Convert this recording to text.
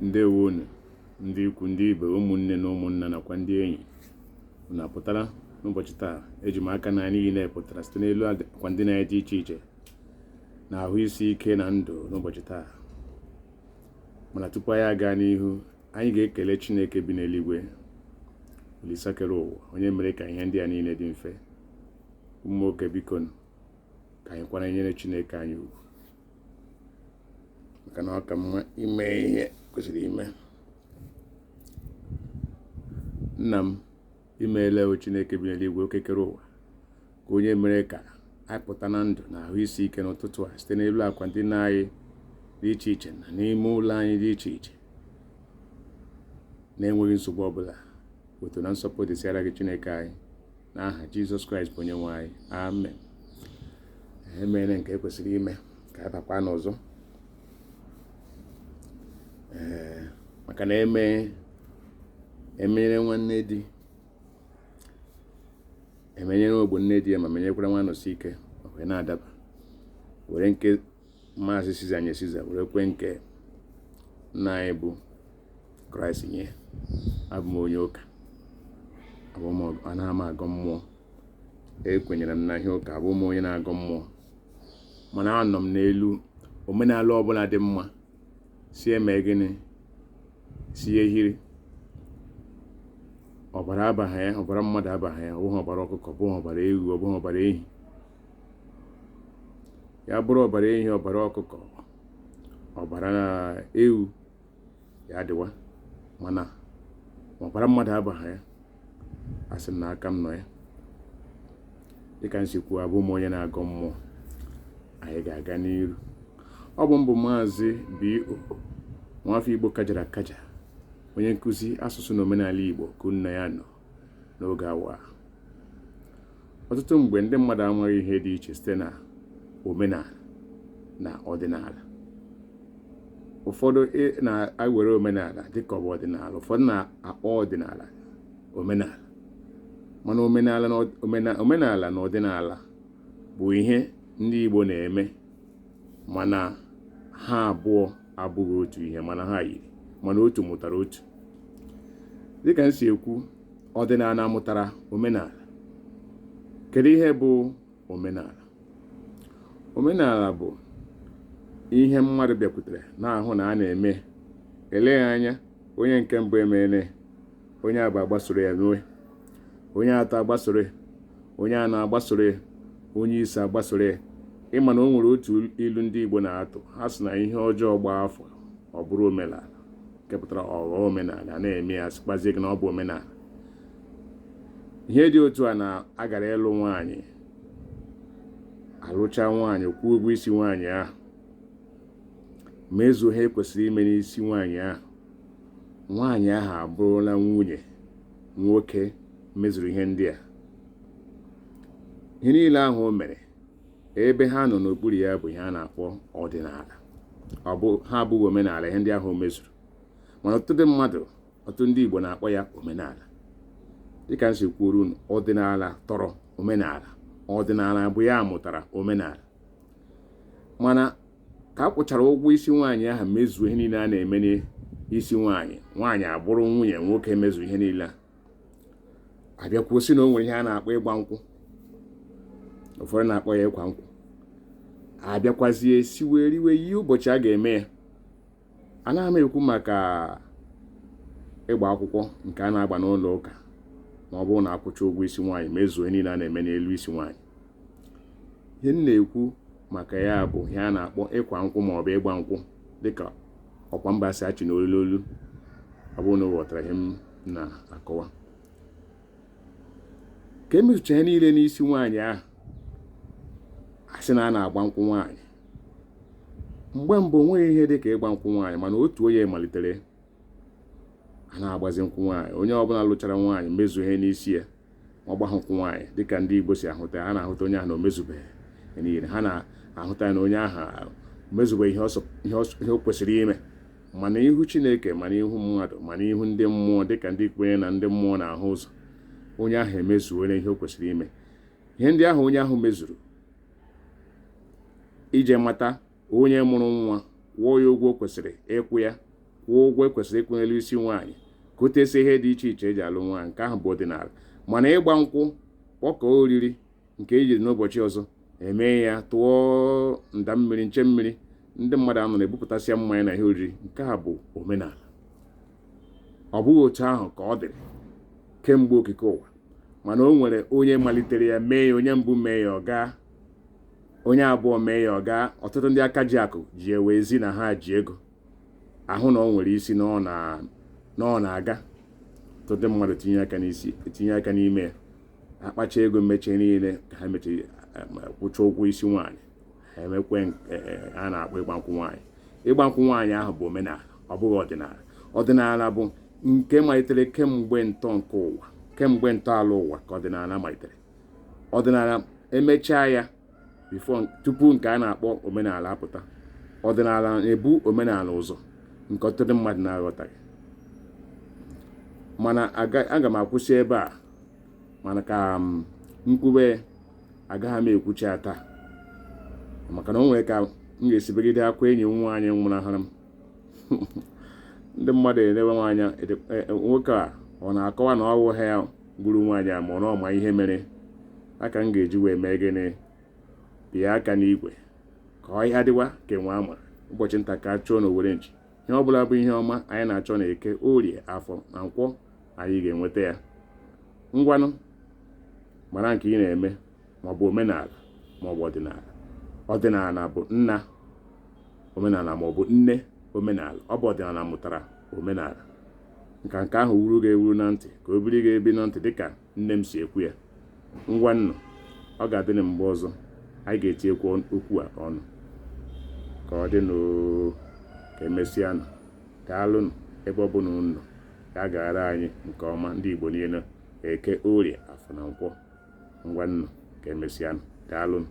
Ndewonu ndị ikwu, ndị ibe, ụmụnne na ụmụnna nakwa ndị enyi. Unu apụtara n'ụbọchị taa? Eji m aka na anyị niile pụtara site n'elu akwa ndina anyị dị iche iche na ahụ isi ike na ndụ n'ụbọchị taa. Mana tupu anyị aga n'ihu, anyị ga-ekele Chineke bi n'eluigwe, Olisa kere ụwa, onye mere ka ihe ndị a niile dị mfe. Ụmụ nwoke, biko, ka anyị kwanyere Chineke anyị ugwu, maka na ọ ka mma ime ihe kwesịrị ime. Nna m, imeela o Chineke bi n'eluigwe, oke kere ụwa, ka onye mere ka anyị pụta na ndụ na ahụ isi ike n'ụtụtụ a site n'elu akwa ndina anyị dị iche iche na n'ime ụlọ anyị dị iche iche na-enweghị nsogbu ọbụla. Otuto na nsọpụrụ dịsịara gị, Chineke anyị, n'aha Jizọs Kraịst bụ onye nwe anyị. Amen. Emeela nke ekwesịrị ime, ka a bakwa n'ọzọ. Ee, maka na eme emenyere nwanne di, emenyere ogbo nne di ya, ma menyekwara nwa nọsi ike, o wee na-adaba. Were nke Maazị Siza nye Siza, were kwe nke nna anyị bụ Kraịst nye. Abụ m onye ụka, anaghị m agọ mmụọ. Ekwenyere m na ihe ụka, abụ m onye na-agọ mmụọ, mana anọ m n'elu omenala ọbụla dị mma si eme gịnị, si ehiri ọbara abaghị ya, ọbara mmadụ abaghị ya. Ọ bụghị ọbara ọkụkọ, ọ bụghị ọbara ewu, ọ bụghị ọbara ehi. Ya bụrụ ọbara ehi, ọbara ọkụkọ, ọbara ewu, ya dịwa, mana ọbara mmadụ abaghị ya. Asị m na aka m nọ ya. Dịka m si kwuo, abụ m onye na-agọ mmụọ. Anyị ga-aga n'iru. Ọ bụ mbụ Maazị B.O. nwafọ Igbo kajara akaja, onye nkụzi asụsụ na omenala Igbo, ka unu na ya nọ n'oge awa. Ọtụtụ mgbe, ndị mmadụ amaghị ihe dị iche site na omenala na ọdịnala. Ụfọdụ na-ewere omenala dịka ọ bụ ọdịnala, ụfọdụ na-akpọ ọdịnala omenala. Mana omenala na ọdịnala bụ ihe ndị Igbo na-eme, mana ha abụọ abụghị otu ihe, mana ha yiri, mana otu mụtara otu. Dịka m si ekwu, ọdịnala mụtara omenala. Kedu ihe bụ omenala? Omenala bụ ihe mmadụ bịakwutere na-ahụ na a na-eme. Eleghị anya, onye nke mbụ emeela, onye abụọ agbasoro ya mewe, onye atọ agbasoro ya, onye anọ agbasoro ya, onye ise agbasoro ya. Ịma na o nwere otu ilu ndị Igbo na-atụ, ha sị na ihe ọjọọ gbaa afọ, ọ bụrụ omenala, nke pụtara ọghọ omenala na-eme ya, sịkwazie gị na ọ bụ omenala. Ihe dị otu a na agara ịlụ nwaanyị, alụcha nwaanyị, kwụọ ụgwọ isi nwaanyị ahụ, mezuo ihe kwesịrị ime n'isi nwaanyị ahụ, nwaanyị ahụ abụrụla nwunye nwoke mezuru ihe ndị a. Ihe niile ahụ o mere ebe ha nọ n'okpuru ya bụ ihe a na-akpọ ọdịnala. Ọ bụ ha abụghị omenala, ihe ndị ahụ o mezuru. Mana ọtụtụ ndị mmadụ, ọtụtụ ndị Igbo na-akpọ ya omenala. Dịka m si kwuoro unu, ọdịnala tọrọ omenala, ọdịnala bụ ya mụtara omenala. Mana ka a kwụchara ụgwọ isi nwaanyị ahụ, mezuo ihe niile a na-eme n'isi nwaanyị, nwaanyị abụrụ nwunye nwoke mezuo ihe niile a, abịakwuo sị na o nwere ihe a na-akpọ ịgba nkwụ, ụfọdụ na-akpọ ya ịkwa nkwụ. Abịakwazie siwe, riwe, yie ụbọchị a ga-eme ya. Anaghị m ekwu maka ịgba akwụkwọ nke a na-agba n'ụlọ ụka, ma ọ bụrụ na akwụcha ụgwọ isi nwaanyị, mezuo ihe niile a na-eme n'elu isi nwaanyị. Ihe m na-ekwu maka ya bụ ihe a na-akpọ ịkwa nkwụ ma ọ bụ ịgba nkwụ, dịka ọkwa mba si achị n'olu n'olu. Ọ bụrụ na ị ghọtara ihe m na-akọwa, ka emezucha ihe niile n'isi nwaanyị ahụ, a sị na a na-agba nkwụ nwaanyị. Mgbe mbụ, onweghị ihe dị ka ịgba nkwụ nwaanyị, mana otu onye malitere a na-agbazi nkwụ nwaanyị. Onye ọbụla lụchara nwaanyị, mezuo ihe n'isi ya, ma ọ gbaghị nkwụ nwaanyị, dịka ndị Igbo si ahụta ya, ha na-ahụta onye ahụ na o mezubeghị ihe niile. Ha na-ahụta ya na onye ahụ mezubeghị ihe o kwesịrị ime, ma n'ihu Chineke, ma n'ihu mmadụ, ma n'ihu ndị mmụọ, dịka ndị kwenye na ndị mmụọ na-ahụ ụzọ. Onye ahụ emezuola ihe o kwesịrị ime. Ihe ndị ahụ onye ahụ mezuru ije mata onye mụrụ nwa, kwụọ ya ụgwọ o kwesịrị ịkwụ ya. Kwụọ ụgwọ ekwesịrị ịkwụ n'elu isi nwaanyị, gotesi ihe dị iche iche eji alụ nwaanyị. Nke ahụ bụ ọdịnala. Mana ịgba nkwụ, kpọkọọ oriri nke ejiri n'ụbọchị ọzọ eme ya, tụọ nda mmiri, nche mmiri, ndị mmadụ anọ na-ebupụtasịa mmanya na ihe oriri, nke a bụ omenala. Ọ bụghị otu ahụ ka ọ dịrị kemgbe okike ụwa. Mana o nwere onye malitere ya mee ya, onye mbụ mee ya, ọ gaa, onye abụọ mee ya, ọ gaa. Ọtụtụ ndị aka ji akụ ji ewe ezi na ha ji ego ahụ na ọ nwere isi na ọ na-aga. Ọtụtụ mmadụ tinye aka n'isi, tinye aka n'ime ya, akpacha ego mechie niile ka ha mechie, kwụcha ụgwọ isi nwaanyị, ha emekwe a na-akpọ ịgba nkwụ nwaanyị. Ịgba nkwụ nwaanyị ahụ bụ omenala, ọ bụghị ọdịnala. Ọdịnala bụ nke malitere kemgbe ntọ nke ụwa, kemgbe ntọala ụwa ka ọdịnala malitere. Ọdịnala emechaa ya before, tupu nke a na-akpọ omenala apụta. Ọdịnala na-ebu omenala ụzọ, nke ọtụtụ mmadụ na-aghọtaghị. Mana aga m akwụsị ebe a, mana ka m kwube, agaghị m ekwuchi ya taa, maka na o nwere ka m ga-esi begide akwa enyi m nwaanyị nwụnahụrụ m. Ndị mmadụ elewe m anya, nwoke a ọ na-akọwa na ọ wụghị ya gburu nwaanyị a, ma ọ na ọma ihe mere aka m ga-eji wee mee gịnị, pịa aka n'igwe ka ọ ya dịwa ka enwe ama. Ụbọchị nta ka chụọ na owere nchi. Ihe ọbụla bụ ihe ọma anyị na-achọ na Eke, Orie, Afọ na Nkwọ, anyị ga-enweta ya. Ngwanụ, mara nke ị na-eme, maọbụ omenala maọbụ ọdịnala. Ọdịnala bụ nna omenala maọbụ nne omenala. Ọ bụ ọdịnala mụtara omenala. Nka nke ahụ wuru ga-ewuru na ntị, ka o biri ga-ebi na ntị, dịka nne m si ekwu ya. Ngwa nnụ, ọ ga-adị na mgbe ọzọ anyị ga-etinyekwu okwu a ọnụ. Ka ọ dị nụ, ka emesịanụ. Daalụnụ ebe ọ bụla unu nọ. Ya gaara anyị nke ọma, ndị Igbo niile. Eke, Orie, Afọ na Nkwọ. Ngwa nnụ, ka emesịanụ. Daalụnụ.